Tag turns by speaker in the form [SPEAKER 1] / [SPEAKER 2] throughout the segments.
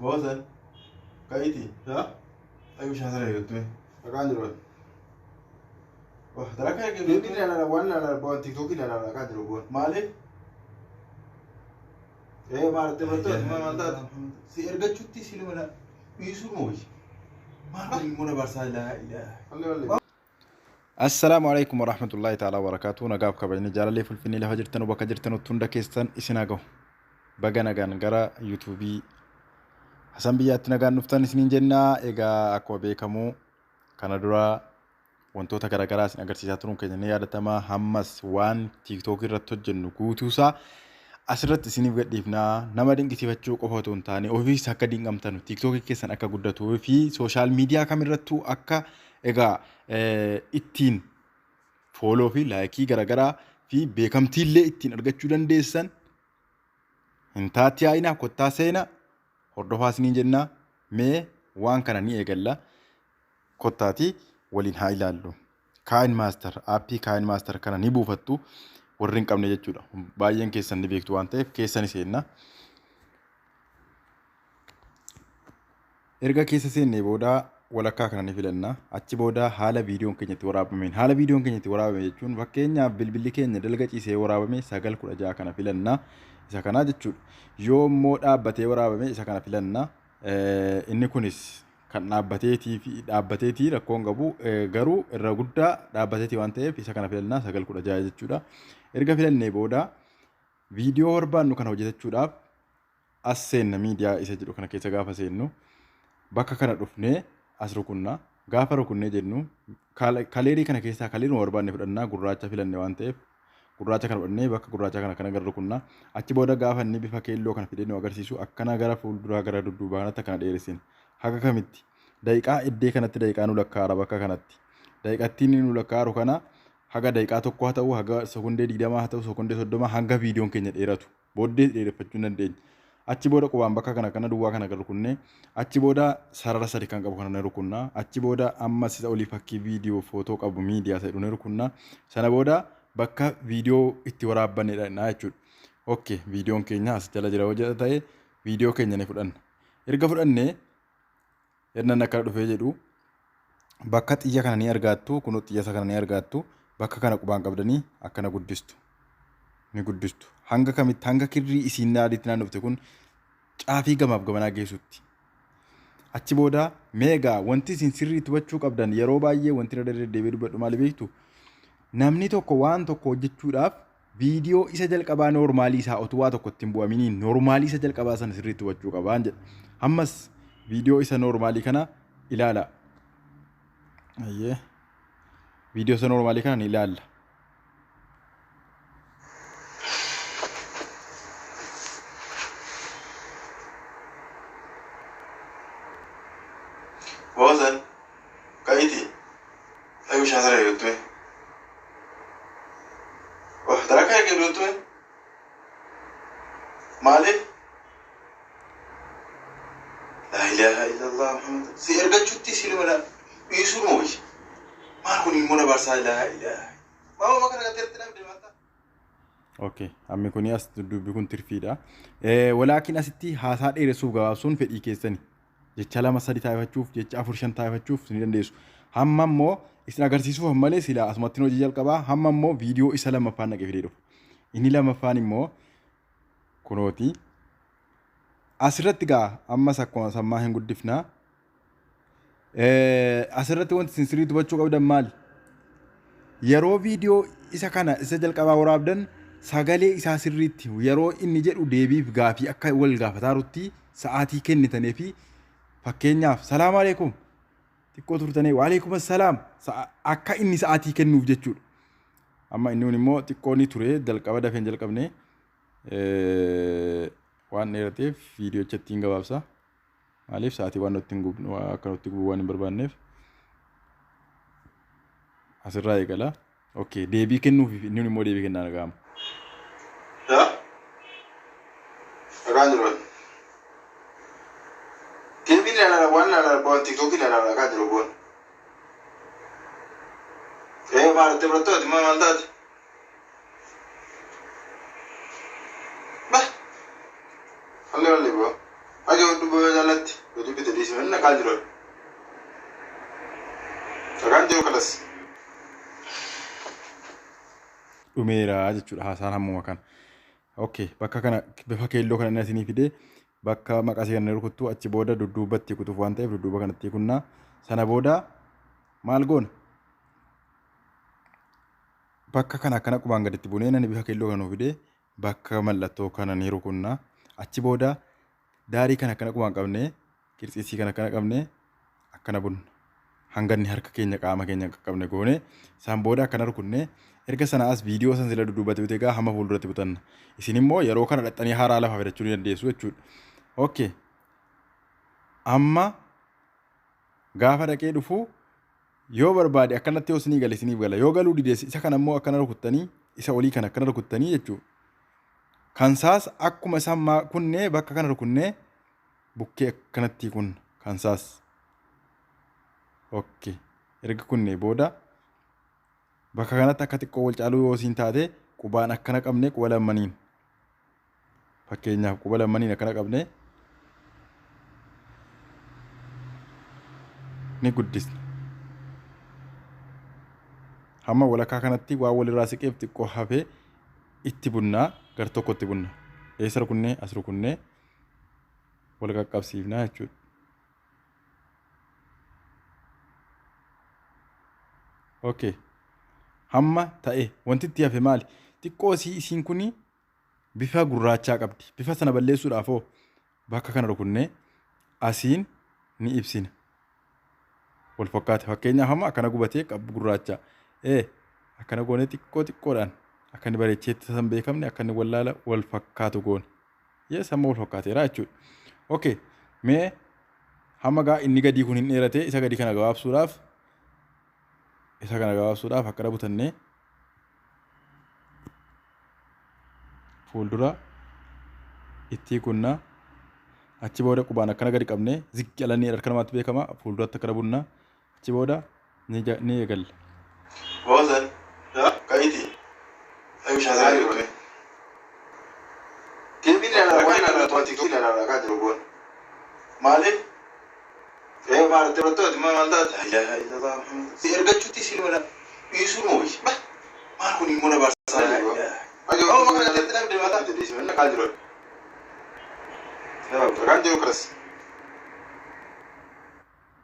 [SPEAKER 1] Boosan. Ka'iti.
[SPEAKER 2] Yaa?
[SPEAKER 1] Ayu bishaan sana eegattu.
[SPEAKER 2] Dhaqaan jiru.
[SPEAKER 1] Wah, dalagaa
[SPEAKER 2] Fiilmii
[SPEAKER 1] eegattu.
[SPEAKER 2] ilaalaa waan ilaalaa waan tiiktookii ilaalaa dhaqaan jiru boon.
[SPEAKER 1] Maaliif?
[SPEAKER 2] Ee maal itti barattoota maal taate?
[SPEAKER 1] Si ergachuutti si lama dhiisuu moo wayya? Maal kun immoo na barsaa ilaa ilaa.
[SPEAKER 2] Wallee wallee.
[SPEAKER 3] Assalaamu alaikum warahmatullahi ta'ala wabarakaatu. Nagaaf kabajni jaalallee fulfinnee lafa jirtanu bakka jirtanutti hunda keessan isin haa gahu. Baga nagaan gara yuutuubii Hasan biyyaatti nagaan dhuftan isiniin jenna. Egaa akkuma beekamu kana dura wantoota garaagaraa isin agarsiisaa turuun keenya ni yaadatama. Hammas waan tiiktookii irratti hojjennu guutuusaa asirratti isiniif gadhiifnaa. Nama dinqisiifachuu qofa otoo hin taane ofiis akka dinqamtanu tiiktookii keessan akka guddatuu fi sooshaal miidiyaa kamirrattuu akka egaa ittiin fooloo fi laayikii garaagaraa fi beekamtiillee ittiin argachuu dandeessan hin taatti yaa'ina kottaa seena hordofaa isiniin jenna. Mee waan kana ni eegalla. Kottaati waliin haa ilaallu. Kaayin Maaster aappii Kaayin Maaster kana ni buufattu warri hin qabne jechuudha. Baay'een keessan ni beektu waan ta'eef keessa ni seenna. Erga keessa seennee booda walakkaa kana ni filanna. Achi booda haala viidiyoon keenya itti waraabameen haala viidiyoon keenya itti waraabame jechuun fakkeenyaaf bilbilli keenya dalga ciisee waraabame 9:16 kana filanna. Isa kanaa jechuudha. Yoo immoo dhaabbatee waraabame isa kana filanna. Inni kunis kan dhaabbateetii fi dhaabbateetii rakkoo hin qabu garuu irra guddaa dhaabbateetii waan ta'eef isa kana filannaa 9:16 jechuudha. Erga filannee booda viidiyoo barbaannu kana hojjetachuudhaaf as seenna miidiyaa isa jedhu kana keessa gaafa seennu bakka kana dhufnee as rukunna. Gaafa rukunnee jennu kaleerii kana keessaa kaleeruma barbaanne fudhannaa gurraacha filanne waan ta'eef gurraacha kana fudhannee bakka gurraacha kana kana gara rukunna. Achi booda gaafa inni bifa keelloo kana fidee nu agarsiisu akkana gara fuulduraa gara dudduubaa kanatti akkana dheeressina. Haga kamitti? Daqiiqaa iddee kanatti daqiiqaa nu lakkaa'ara bakka kanatti. Daqiiqattii inni nu lakkaa'aru kana haga daqiiqaa 1 haa ta'u haga sekondee 20 haa ta'u sekondee 30 hanga viidiyoon keenya dheeratu. Booddee dheereffachuu hin dandeenya. Achi booda qubaan bakka kana kana duwwaa kana gad rukunnee achi booda sarara sadi kan qabu kana ni rukunna. Achi booda ammas isa olii fakkii viidiyoo footoo qabu miidiyaa isa jedhu ni rukunna. Sana booda bakka viidiyoo itti waraabbanne dhaqna jechuudha. Okay, viidiyoon keenya as jala jira yoo jedha ta'e viidiyoo keenya ni fudhanna. Erga fudhannee Ernan akkana dhufee jedhu bakka xiyya kana ni argaattu kunoo xiyya isa kana ni argaattu bakka kana qubaan qabdanii akkana guddistu ni guddistu hanga kamitti hanga kirrii isiin adiitti naannofte kun caafii gamaaf gamanaa geessutti. Achi booda meegaa wanti isin sirriitti hubachuu qabdan yeroo baay'ee wanti irra deddeebi'ee dubbadhu maali beektu namni tokko waan tokko hojjechuudhaaf Viidiyoo isa jalqabaa noormaalii isaa otuu waa tokko itti hin bu'aminiin noormaalii isa jalqabaa sana sirriitti hubachuu qabaan jedha. Ammas viidiyoo isa noormaalii kana ilaala. Ayyee. Viidiyoo isa noormaalii kana ni ilaalla.
[SPEAKER 1] Boosan. Ka'iti. Ayu bishaan sana eegattu. Wah, dalagaa eegattu. Maaliif? Laa ilaaha illallah Muhammad. Si ergachuutti si lama dhiisuu moo wayya? Maal kun immoo na barsaa ilaa ilaa. Maama kana gateetti namni mataa.
[SPEAKER 3] Okay, ammi kuni as dubbi kun tirfiidha. Walaakin asitti haasaa dheeressuuf gabaabsuun fedhii keessani. Jecha lama sadi taa'ifachuuf, jecha afur shan taa'ifachuuf ni dandeessu. Hamma immoo isin agarsiisuuf malee silaa asumatti hojii jalqabaa hamma immoo viidiyoo isa lammaffaan dhaqee fidee dhufa. Inni lammaffaan immoo kunooti. Asirratti gaa ammas akkuma sammaa hin guddifnaa. Asirratti wanti isin sirriitti hubachuu qabdan maali? Yeroo viidiyoo isa kana isa jalqabaa waraabdan sagalee isaa sirriitti yeroo inni jedhu deebiif gaafii akka wal gaafataarutti sa'aatii kennitanii fi fakkeenyaaf salaam aleekum xiqqoo turtanii waaleekum assalaam akka inni sa'aatii kennuuf jechuudha. Amma inni kun immoo xiqqoo ni ture jalqaba dafeen jalqabne waan dheerateef viidiyoocha ittiin gabaabsa. Maaliif sa'aatii waan nutti hin gubnu akka nutti gubu waan hin barbaanneef asirraa eegala. Okay, deebii kennuuf inni immoo deebii kennaa dhaga'ama.
[SPEAKER 1] Yaa? Dhagaan jiru. Fiilmii ilaalaa waan ilaalaa waan tiiktookii ilaalaa dhagaan jiru boon. Ee maal itti barattooti maal taate? Bah. Alle alle bro. Ajo dubbo jaallatee.
[SPEAKER 2] Natti yoo jibbite dhiisi malee nagaan jiru. Nagaan jiru kalas.
[SPEAKER 3] Dhumeera jechuudha haasaan hammuma kana. Okay, bakka kana bifa keelloo kana inni isinii fide, bakka maqasii kana rukuttu. Achi booda dudduubatti kutuuf waan ta'eef dudduuba kanatti kunnaa. Sana booda maal goona? Bakka kana akkana qubaan gaditti bunee, nani bifa keelloo kana fide, bakka mallattoo kana ni rukunnaa. Achi booda daarii kana akkana qubaan qabnee, qirtsiisii kana akkana qabnee, akkana bunna. Hanga inni harka keenya qaama keenya hin qaqqabne goone. Isaan booda akkana rukunnee, erga sana as viidiyoo san sila dudduubatti bute egaa hamma fuulduratti butanna. Isin immoo yeroo kana dhaxxanii haaraa lafaa fidachuu ni dandeessu jechuudha. Okay. Amma gaafa dhaqee dhufu, yoo barbaade akkanatti yoo isinii gale isiniif gala, yoo galuu didees isa kana immoo akkana rukuttanii, isa olii kana akkana rukuttanii jechuudha. Kan saas akkuma isaan kunnee bakka kana rukunnee bukkee akkanatti kun kan saas. Okay. Erga kunnee booda bakka kanatti akka xiqqoo wal caaluu yoo isiin taate, qubaan akkana qabnee, quba lammaniin, fakkeenyaaf quba lammaniin akkana qabnee ni guddisna. Hamma walakkaa kanatti waan walirraa siqeef xiqqoo hafee itti bunnaa, gar tokkotti bunna. Eessa rukunnee? As rukunnee wal qaqqabsiifnaa jechuudha. Okay. Hamma ta'e wanti itti hafe maali? Xiqqoo isiin kuni bifa gurraachaa qabdi. Bifa sana balleessuudhaaf hoo bakka kana rukunnee asiin ni ibsina. Wal fakkaate, fakkeenyaaf amma akkana gubatee qabu gurraacha. Akkana goonee xiqqoo xiqqoodhaan akka inni bareecheetti san beekamne, akka inni wallaala wal fakkaatu goone. Yes, amma wal fakkaateera jechuudha. Okay. Mee hamma gaa inni gadii kun hin dheerate, isa gadii kana gabaabsuudhaaf, isa kana gabaabsuudhaaf akkana butannee fuuldura itti kunna. Achi booda qubaan akkana gadi qabnee ziggi alanii harka namaatti beekama, fuulduratti akkana bunna. Achi booda ni eegalla.
[SPEAKER 1] Boosan. Ka'iiti. Bishaan sana jiru.
[SPEAKER 2] Deebiin ilaalaa waan ilaalaa TikTokii ilaalaa kan jiru boon.
[SPEAKER 1] Maaliif?
[SPEAKER 2] Ee, maal barattooti maal taate?
[SPEAKER 1] Laa ilaaha illallah Muhammad. Si ergachuutti siluma dhiisuu wayya. Maal kun immoo na barsaa?
[SPEAKER 2] Oh, maka kanatti dhabde mataa dhiisi malee nagaan jiru. Nagaan jiru kalas.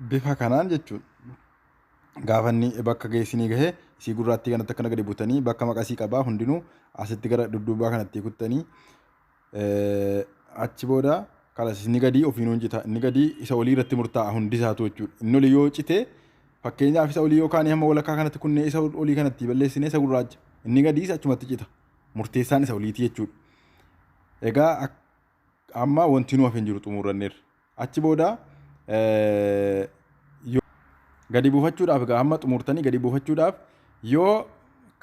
[SPEAKER 3] Bifa kanaan jechuudha. Gaafa inni bakka geessinii gahee isii gurraattii kanatti akkana gadi butanii, bakka maqasii qabaa hundinuu asitti gara dudduubaa kanatti kuttanii, achi booda kalas inni gadii ofiin hojjeta. Inni gadii isa olii irratti murtaa'a hundi isaatu jechuudha. Inni olii yoo cite, fakkeenyaaf isa olii yookaan hamma walakkaa kanatti kunnee isa olii kanatti balleessinee isa gurraacha. Inni gadiis achumatti cita. Murteessaan isa oliiti jechuudha. Egaa amma wanti nu hafe hin jiru, xumuranneerra. Achi booda gadi buufachuudhaaf, egaa hamma xumurtanii gadi buufachuudhaaf, yoo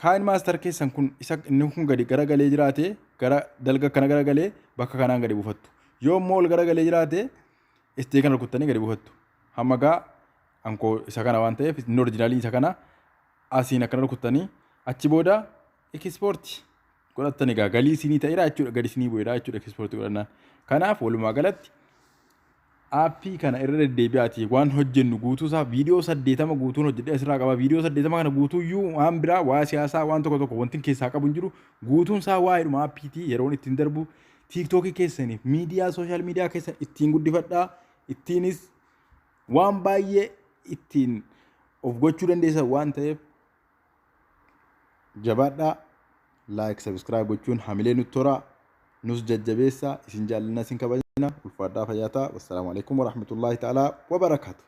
[SPEAKER 3] KineMaster keessan kun isa inni kun gadi garagalee jiraate, gara dalga akkana garagalee, bakka kanaan gadi buufattu. Yoo immoo ol garagalee jiraate, istee kana rukuttanii gadi buufattu. Hamma gaa ankoo isa kana waan ta'eef, inni originalii isa kana asiin akkana rukuttanii, achi booda export godhattan. Egaa galii isinii ta'eera jechuudha, gadi isinii bu'eera jechuudha export godhannaan. Kanaaf walumaa galatti aappii kana irra deddeebi'aati waan hojjennu guutuusaa viidiyoo 80 guutuun hojjedhee asirraa qaba. Viidiyoo 80 kana guutuuyyuu waan biraa, waa siyaasaa, waan tokko tokko wanti keessaa qabu hin jiru. Guutuun isaa waa'eedhuma aappiitii yeroon ittiin darbu TikTokii keessaniif miidiyaa social media keessan ittiin guddifadhaa, ittiinis waan baay'ee ittiin of gochuu dandeessan waan ta'eef jabaadhaa. Like, subscribe gochuun hamilee nutti toraa, nus jajjabeessaa. Isin jaallanna, isin kabajna. Ulfaadhaa, fayyaa ta'a. Wassalaamu alaikum warahmatullaahi ta'aalaa wabarakaatu.